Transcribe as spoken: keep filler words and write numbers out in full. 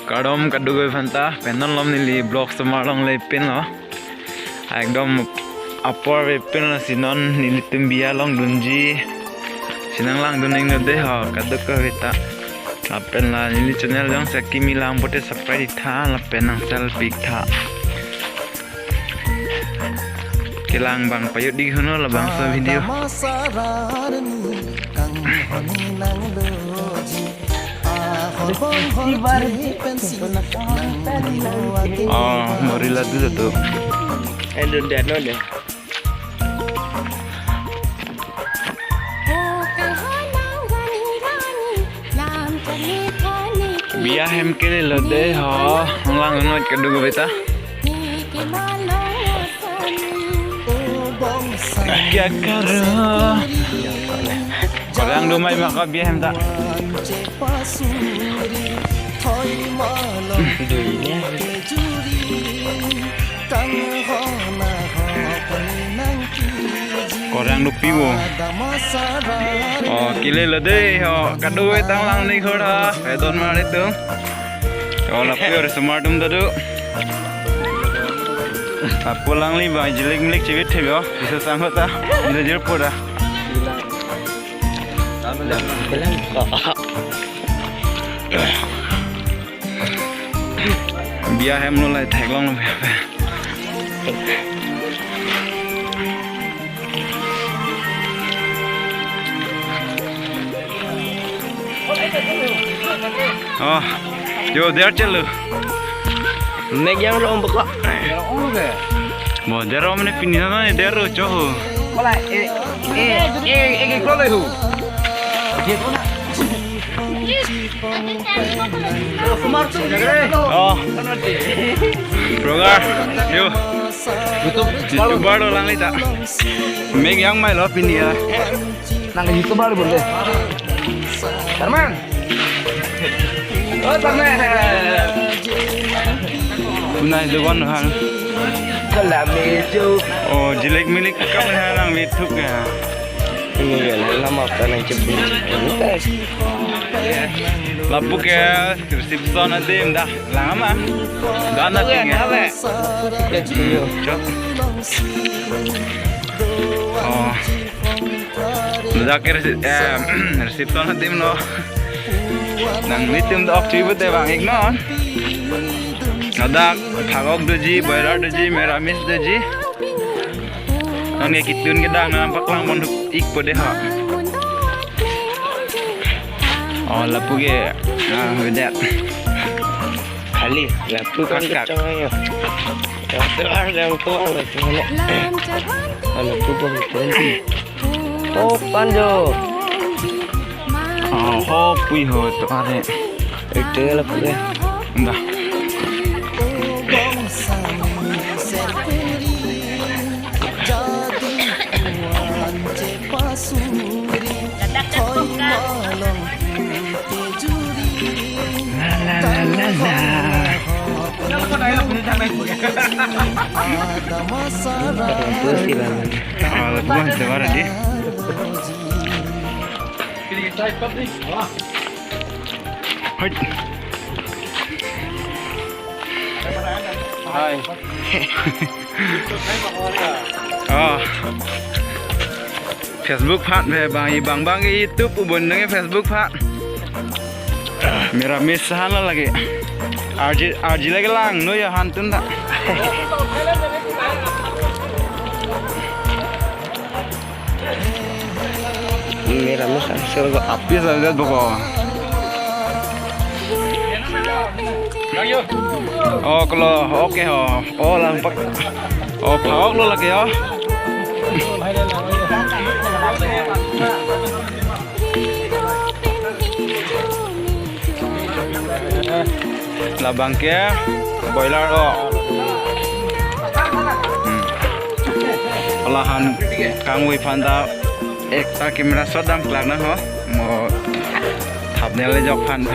Kardom kadokave aphanta, pen non malom neli vlog osomar along le pinlo. Ekdom apor ave pinlo, si non nelitum biya longdunji. Si nanglangdun ingno dei ho, kadokave ta. Lapen la neli channel jongsi akimi lang pote subscribe tha, lapen nang share pik tha. Kelang abang pajut ik hunlo labangso video. Oh, muri ladu tu. Endun dan no deh. Biya hem kelelo dei ho, langnon kadokave ta. Kya karo? Korang do mai maka biya hem ta. Korang do pivo. Oh, kelelo dei ho, kadokave ta nanglang ni khora, edon mar itum. Oh, lapu osomar atum ta do. Lapu alangli abang jilik milik chivit thebo, bisa sangkot ta. Bisa jir pura. Biya hem lo lai theklonglo biya hem. Oh, yo, der chelo. Mek jangrum bokok. Bo, der om ne pini na ne der ro cho ho. Kola, eh, eh, eh, eh, eh, kola hu. Oh. Progar, yo. YouTube, YouTuber lo langli ta. Mek jang mai lo pini ya. Nang YouTuber boleh. Tarman. Oh, Tarman. Kunai dogon han. Kalam mejo. Oh, jilik milik kam han nang mituk ya. Ini ya, lama apa nang cebut. Lapu ke reception adim dah. Lang ama. Dan ating ya. Apa? Cok. Oh. Ladak ke resi-, eh, reception adim lo. Nanglitum do-ok chibu te bang ik non. Ladak phak-ok doji, boiler doji, meramis doji. Nang ne kitun kedang nang paklang pon ik po dei ha. Oh, lapu ke, ah, vedet. Khali, lapu kan kakak. Kacang ayo. Yang tuan, yang tuan, yang tuan. Lapu pun tuan. Topan jo. Oh, ho, pui ho, to are. Itu lapu ke. Dah. La, la, la, la, la. Ada yang puas di mana? Ah, lapu ke, ada di. Hai. Hai. Oh. Facebook aphan me bang, i bang bang ke YouTube ubon nang Facebook aphan. Meramis han lo lake. Arji, arji lake langno ya hantun ta. Meramis angsur ko. Apis aja boko. Oh, kolo, oke ho. Oh, lampak. Oh, phak-ok lo lake ho. Labang ke boiler ko. Hmm. Lahan kangvoi aphan ta ekta camera shot dam klak nang ho. Mo thumbnail le jok aphan.